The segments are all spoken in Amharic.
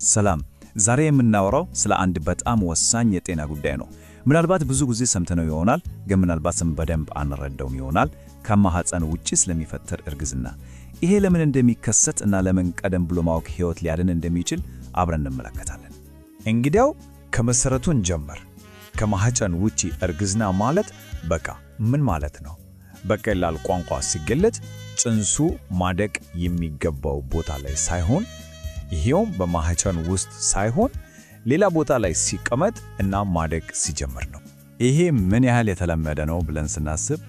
ሰላም። ዛሬ የምናወራው ስለ አንድ በጣም ወሳኝ የጤና ጉዳይ ነው። ምናልባት ብዙ ጊዜ ሰምተነው ይሆናል፣ ግን ምናልባትም በደንብ አንረዳውም ይሆናል። ከማህፀን ውጪ ስለሚፈጠር እርግዝና። ይሄ ለምን እንደሚከሰት እና ለምን ቀደም ብሎ ማወቅ ሕይወት ሊያድን እንደሚችል አብረን እንመለከታለን። እንግዲያው ከመሰረቱ እንጀምር። ከማህፀን ውጪ እርግዝና ማለት በቃ ምን ማለት ነው? በቀላል ቋንቋ ሲገለጽ ጽንሱ ማደግ የሚገባው ቦታ ላይ ሳይሆን፣ ይሄውም በማህፀን ውስጥ ሳይሆን ሌላ ቦታ ላይ ሲቀመጥ እና ማደግ ሲጀምር ነው። ይሄ ምን ያህል የተለመደ ነው ብለን ስናስብ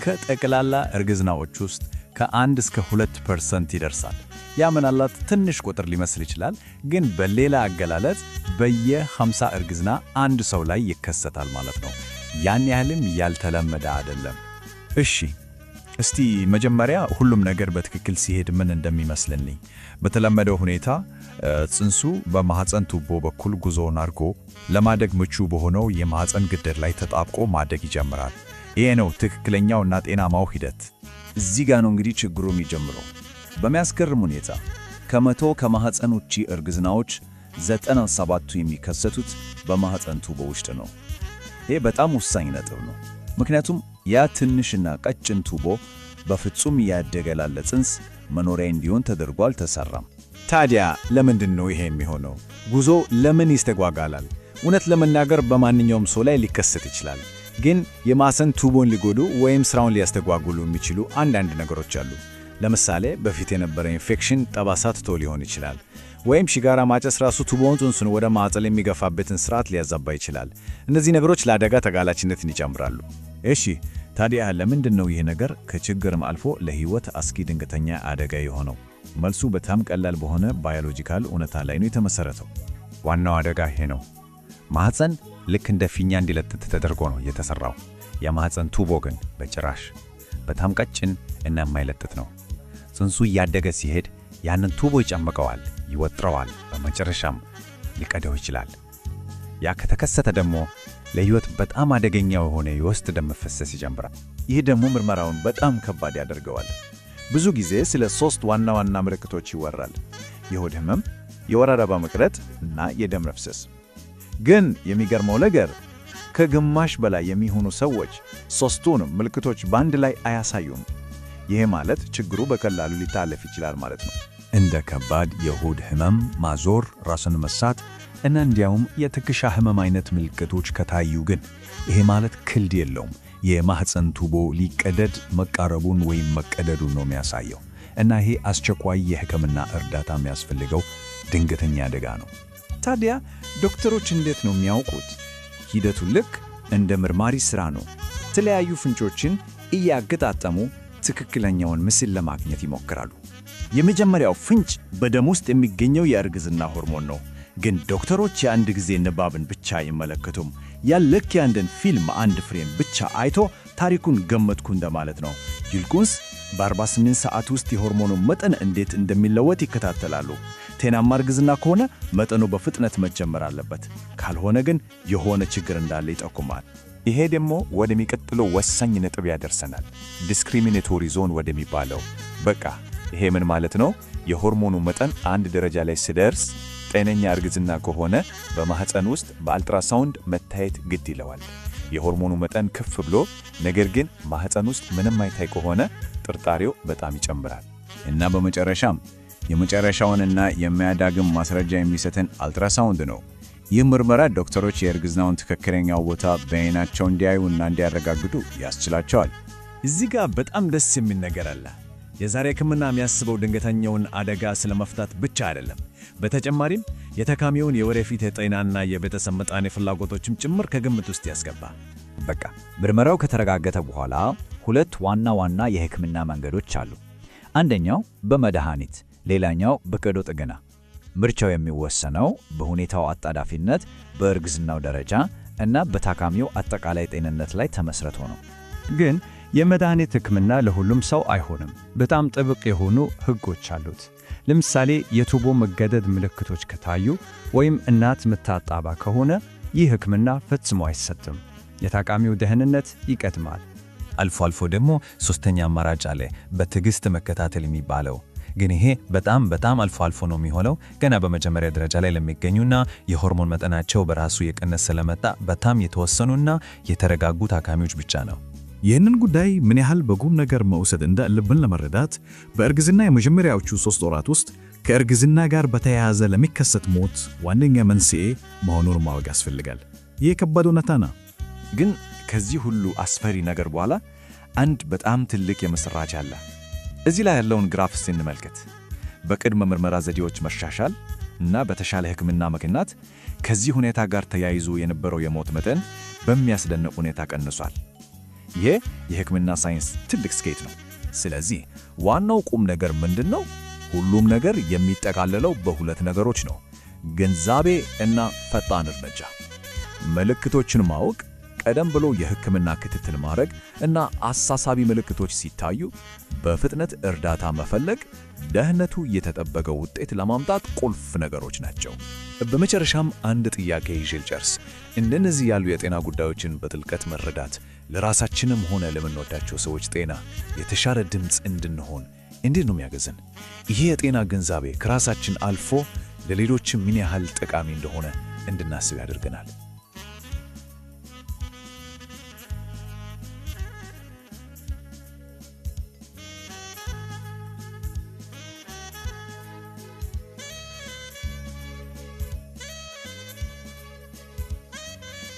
ከጠቅላላ እርግዝናዎች ውስጥ ከ1 እስከ 2% ይደርሳል። ያ ምናልባት ትንሽ ቁጥር ሊመስል ይችላል፣ ግን በሌላ አገላለጽ በየ50 እርግዝና አንድ ሰው ላይ ይከሰታል ማለት ነው። ያን ያህልም ያልተለመደ አይደለም። እሺ፣ እስቲ መጀመሪያ ሁሉም ነገር በትክክል ሲሄድ ምን እንደሚመስልልኝ። በተለመደው ሁኔታ ጽንሱ በማህፀን ቱቦ በኩል ጉዞውን አድርጎ ለማደግ ምቹ በሆነው የማህፀን ግድር ላይ ተጣብቆ ማደግ ይጀምራል። ይሄ ነው ትክክለኛውና ጤናማው ሂደት። እዚህ ጋ ነው እንግዲህ ችግሩ የሚጀምረው። በሚያስገርም ሁኔታ ከ100 ከማህፀን ውጪ እርግዝናዎች 97ቱ የሚከሰቱት በማህፀን ቱቦ ውስጥ ነው። ይሄ በጣም ወሳኝ ነጥብ ነው። ምክንያቱም ያ ትንሽና ቀጭን ቱቦ በፍጹም እያደገ ላለ ጽንስ መኖሪያ እንዲሆን ተደርጎ አልተሰራም። ታዲያ ለምንድን ነው ይሄ የሚሆነው? ጉዞ ለምን ይስተጓጋላል? እውነት ለመናገር በማንኛውም ሰው ላይ ሊከሰት ይችላል። ግን የማህፀን ቱቦን ሊጎዱ ወይም ስራውን ሊያስተጓጉሉ የሚችሉ አንዳንድ ነገሮች አሉ። ለምሳሌ በፊት የነበረ ኢንፌክሽን ጠባሳ ትቶ ሊሆን ይችላል። ወይም ሲጋራ ማጨስ ራሱ ቱቦውን ጽንሱን ወደ ማህፀን የሚገፋበትን ስርዓት ሊያዛባ ይችላል። እነዚህ ነገሮች ለአደጋ ተጋላጭነትን ይጨምራሉ። እሺ፣ ታዲያ ለምንድን ነው ይህ ነገር ከችግርም አልፎ ለህይወት አስጊ ድንገተኛ አደጋ የሆነው? መልሱ በጣም ቀላል በሆነ biological እውነታ ላይ ነው የተመሰረተው። ዋናው አደጋ ይሄ ነው። ማህፀን ልክ እንደ ፊኛ እንዲለጥጥ ተደርጎ ነው የተሰራው። የማህፀን ቱቦ ግን በጭራሽ በጣም ቀጭን እና የማይለጥጥ ነው። ጽንሱ እያደገ ሲሄድ ያንን ቱቦ ይጨምቀዋል፣ ይወጥረዋል፣ በመጨረሻም ሊቀደው ይችላል። ያ ከተከሰተ ደግሞ ለህይወት በጣም አደገኛ የሆነ የውስጥ ደም መፈሰስ ይጀምራል። ይህ ደግሞ ምርመራውን በጣም ከባድ ያደርገዋል። ብዙ ጊዜ ስለ ሶስት ዋና ዋና ምልክቶች ይወራል፦ የሆድ ህመም፣ የወር አበባ መቅረት እና የደም መፍሰስ። ግን የሚገርመው ነገር ከግማሽ በላይ የሚሆኑ ሰዎች ሶስቱንም ምልክቶች በአንድ ላይ አያሳዩም። ይህ ማለት ችግሩ በቀላሉ ሊታለፍ ይችላል ማለት ነው። እንደ ከባድ የሆድ ህመም፣ ማዞር፣ ራስን መሳት እና እንዲያውም የትከሻ ህመም አይነት ምልክቶች ከታዩ ግን ይሄ ማለት ክልድ የለውም፣ የማህፀን ቱቦ ሊቀደድ መቃረቡን ወይም መቀደዱን ነው የሚያሳየው። እና ይሄ አስቸኳይ የሕክምና እርዳታ የሚያስፈልገው ድንገተኛ አደጋ ነው። ታዲያ ዶክተሮች እንዴት ነው የሚያውቁት? ሂደቱ ልክ እንደ መርማሪ ሥራ ነው። የተለያዩ ፍንጮችን እያገጣጠሙ ትክክለኛውን ምስል ለማግኘት ይሞክራሉ። የመጀመሪያው ፍንጭ በደም ውስጥ የሚገኘው የእርግዝና ሆርሞን ነው። ግን ዶክተሮች የአንድ ጊዜ ንባብን ብቻ አይመለከቱም። ያ ልክ የአንድን ፊልም አንድ frame ብቻ አይቶ ታሪኩን ገመትኩ እንደማለት ነው። ይልቁንስ በ48 ሰዓት ውስጥ የሆርሞኑ መጠን እንዴት እንደሚለወጥ ይከታተላሉ። ጤናማ እርግዝና ከሆነ መጠኑ በፍጥነት መጨመር አለበት። ካልሆነ ግን የሆነ ችግር እንዳለ ይጠቁማል። ይሄ ደግሞ ወደሚቀጥለው ወሳኝ ነጥብ ያደርሰናል፣ discriminatory zone ወደሚባለው። በቃ ይሄ ምን ማለት ነው? የሆርሞኑ መጠን አንድ ደረጃ ላይ ሲደርስ ጤነኛ እርግዝና ከሆነ በማህፀን ውስጥ በአልትራሳውንድ መታየት ግድ ይለዋል። የሆርሞኑ መጠን ከፍ ብሎ ነገር ግን ማህፀን ውስጥ ምንም ማይታይ ከሆነ ጥርጣሬው በጣም ይጨምራል። እና በመጨረሻም የመጨረሻውንና የማያዳግም ማስረጃ የሚሰጠን አልትራሳውንድ ነው። ይህ ምርመራ ዶክተሮች የእርግዝናውን ትክክለኛው ቦታ በዓይናቸው እንዲያዩ እና እንዲያረጋግጡ ያስችላቸዋል። እዚህ ጋር በጣም ደስ የሚል ነገር አለ። የዛሬ ሕክምና የሚያስበው ድንገተኛውን አደጋ ስለመፍታት ብቻ አይደለም። በተጨማሪም የታካሚውን የወደፊት የጤናና የቤተሰብ ምጣኔ ፍላጎቶችም ጭምር ከግምት ውስጥ ያስገባ። በቃ ምርመራው ከተረጋገጠ በኋላ ሁለት ዋና ዋና የሕክምና መንገዶች አሉ። አንደኛው በመድኃኒት፣ ሌላኛው በቀዶ ጥገና። ምርጫው የሚወሰነው በሁኔታው አጣዳፊነት፣ በእርግዝናው ደረጃ እና በታካሚው አጠቃላይ ጤንነት ላይ ተመስርቶ ነው። ግን የመድኃኒት ሕክምና ለሁሉም ሰው አይሆንም። በጣም ጥብቅ የሆኑ ሕጎች አሉት። ለምሳሌ የቱቦ መገደድ ምልክቶች ከታዩ ወይም እናት የምታጠባ ከሆነ ይህ ሕክምና ፈጽሞ አይሰጥም። የታካሚው ደህንነት ይቀድማል። አልፎ አልፎ ደግሞ ሶስተኛ አማራጭ አለ፣ በትዕግስት መከታተል የሚባለው። ግን ይሄ በጣም በጣም አልፎ አልፎ ነው የሚሆነው። ገና በመጀመሪያ ደረጃ ላይ ለሚገኙና የሆርሞን መጠናቸው በራሱ የቀነሰ ለመጣ በጣም የተወሰኑና የተረጋጉ ታካሚዎች ብቻ ነው። ይህንን ጉዳይ ምን ያህል በቁም ነገር መውሰድ እንዳለብን ለመረዳት በእርግዝና የመጀመሪያዎቹ 3 ወራት ውስጥ ከእርግዝና ጋር በተያያዘ ለሚከሰት ሞት ዋነኛ መንስኤ መሆኑን ማወቅ ያስፈልጋል። ይህ ከባድ እውነታ ነው። ግን ከዚህ ሁሉ አስፈሪ ነገር በኋላ አንድ በጣም ትልቅ የምሥራች አለ። እዚህ ላይ ያለውን ግራፍ እስቲ እንመልከት። በቅድመ ምርመራ ዘዴዎች መሻሻል እና በተሻለ ሕክምና ምክንያት ከዚህ ሁኔታ ጋር ተያይዞ የነበረው የሞት መጠን በሚያስደንቅ ሁኔታ ቀንሷል። ይሄ የሕክምና ሳይንስ ትልቅ ስኬት ነው። ስለዚህ ዋናው ቁም ነገር ምንድን ነው? ሁሉም ነገር የሚጠቃለለው በሁለት ነገሮች ነው፣ ግንዛቤ እና ፈጣን እርምጃ። ምልክቶችን ማወቅ፣ ቀደም ብሎ የሕክምና ክትትል ማድረግ እና አሳሳቢ ምልክቶች ሲታዩ በፍጥነት እርዳታ መፈለግ ደህንነቱ የተጠበቀ ውጤት ለማምጣት ቁልፍ ነገሮች ናቸው። በመጨረሻም አንድ ጥያቄ ይዤ ልጨርስ። እንደነዚህ ያሉ የጤና ጉዳዮችን በጥልቀት መረዳት ለራሳችንም ሆነ ለምንወዳቸው ሰዎች ጤና የተሻለ ድምፅ እንድንሆን እንዴት ነው የሚያገዝን? ይሄ የጤና ግንዛቤ ከራሳችን አልፎ ለሌሎችም ምን ያህል ጠቃሚ እንደሆነ እንድናስብ ያደርገናል።